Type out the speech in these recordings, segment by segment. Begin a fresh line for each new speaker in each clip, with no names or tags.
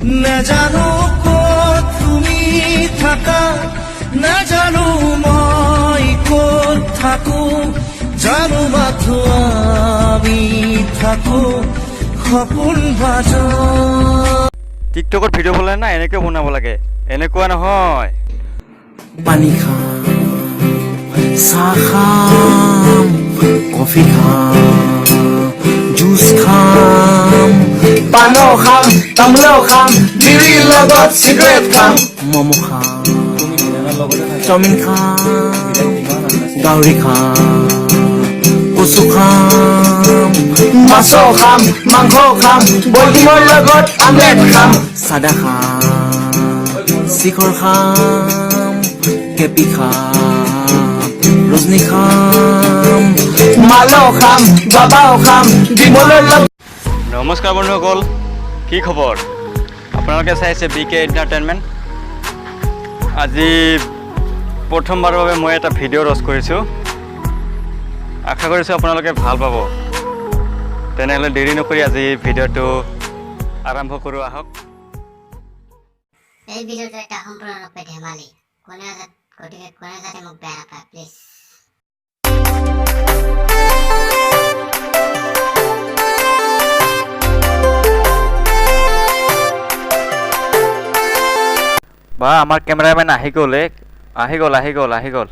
নাজানো ক'ত তুমি থাকা, নাজানো মই ক'ত থাকো, জানো মাথো আমি থাকো সপোন মাজত।
টিকটকত ভিডিঅ' বনালে না এনেকৈ বনাব লাগে, এনেকুৱা নহয়।
পানী খাম, চাহ খাম, কফি খাম, জুচ খাম,
পানো খাম, তামোলো খাম, বিড়িৰ লগত চিগাৰেট খাম।
ম'ম' খাম, চাওমিন খাম, গাহৰি খাম, কচু খাম,
মাছো খাম, মাংস খাম, বলটিমৰ লগত আমলেট খাম।
চাদা খাম, শিখৰ খাম, কেপি খাম, ৰজনী খাম,
মালো খাম, বাবাও খাম, বিমলৰ লগত
নমস্কাৰ বন্ধুসকল, কি খবৰ? আপোনালোকে চাইছে বি কে এণ্টাৰটেইনমেণ্ট। আজি প্ৰথমবাৰৰ বাবে মই এটা ভিডিঅ' ৰচ কৰিছোঁ, আশা কৰিছোঁ আপোনালোকে ভাল পাব। তেনেহ'লে দেৰি নকৰি আজি ভিডিঅ'টো আৰম্ভ কৰোঁ আহক।
এই ভিডিঅ'টো এটা সম্পূৰ্ণৰূপে ধেমালি, কোনেও গতিকে কোনেও যাতে মোক বেয়া নাপায় প্লিজ।
বা আমাৰ কেমেৰামেন আহি গ'ল, আহি গ'ল, আহি গ'ল, আহি গ'ল।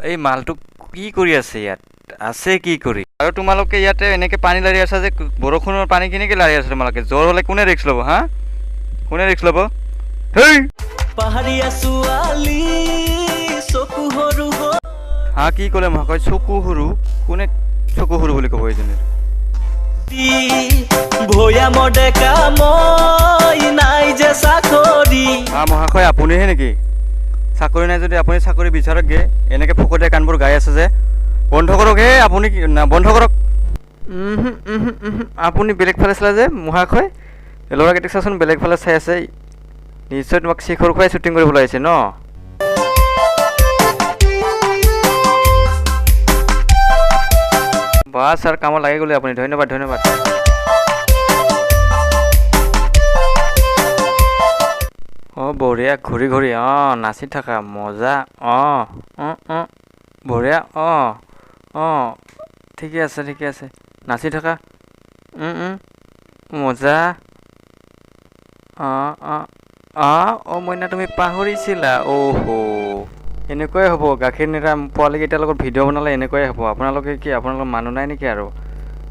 এই মালটো কি কৰি আছে ইয়াত? আছে কি কৰি? আৰু তোমালোকে ইয়াতে এনেকে পানী লাৰি আছা যে, বৰষুণৰ পানী কেনেকে লাৰি আছা তোমালোকে? জ্বৰ হ'লে কোনে ৰিস্ক ল'ব? হা, কোনে ৰিস্ক ল'ব? হেই!
পাহাৰীয়া ছোৱালী চকু সৰু।
হা, কি ক'লে মহাশয়? চকু সৰু? কোনে চকু সৰু বুলি ক'ব এইজনীৰ?
ভৈয়ামৰ ডেকা মই, নাই যে চাকৰি।
হা মহাশয়, আপুনিহে নেকি? চাকৰি নাই যদি আপুনি চাকৰি বিচাৰক গে। এনেকে ফকতীয়া গানবোৰ গাই আছে যে, বন্ধ কৰক হে আপুনি। না, বন্ধ কৰক। আপুনি বেলেগ ফালে চালে যে মহাশয়, ল'ৰাকেইটাক চাচোন, বেলেগ ফালে চাই আছে। নিশ্চয় তোমাক শিখৰ খুৱাই শ্বুটিং কৰিবলৈ আহিছে ন? বা ছাৰ, কামত লাগি গ'লে আপুনি, ধন্যবাদ ধন্যবাদ। অঁ বঢ়িয়া, ঘূৰি ঘূৰি অঁ নাচি থাকা, মজা। অঁ অঁ অঁ বঢ়িয়া। অঁ অঁ ঠিকে আছে, ঠিকে আছে, নাচি থাকা। মজা। অঁ অঁ অঁ অঁ মইনা, তুমি পাহৰিছিলা। অ'হ, এনেকুৱাই হ'ব, গাখীৰ নেৰা পোৱালীকেইটাৰ লগত ভিডিঅ' বনালে এনেকুৱাই হ'ব। আপোনালোকে কি, আপোনালোকৰ মানুহ নাই নেকি? আৰু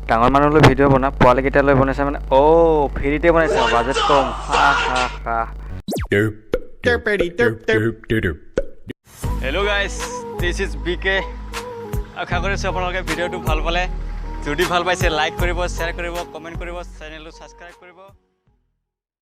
ডাঙৰ মানুহলৈ ভিডিঅ' বনা, পোৱালীকেইটালৈ বনাইছে মানে। অ' ফ্ৰীতে বনাইছে, বাজেট কম। হা হা হা। Hello guys, this is B K. আশা কৰিছোঁ আপোনালোকে ভিডিঅ'টো ভাল পালে। যদি ভাল পাইছে লাইক কৰিব, শ্বেয়াৰ কৰিব, কমেণ্ট কৰিব, চেনেলটো ছাবস্ক্ৰাইব কৰিব।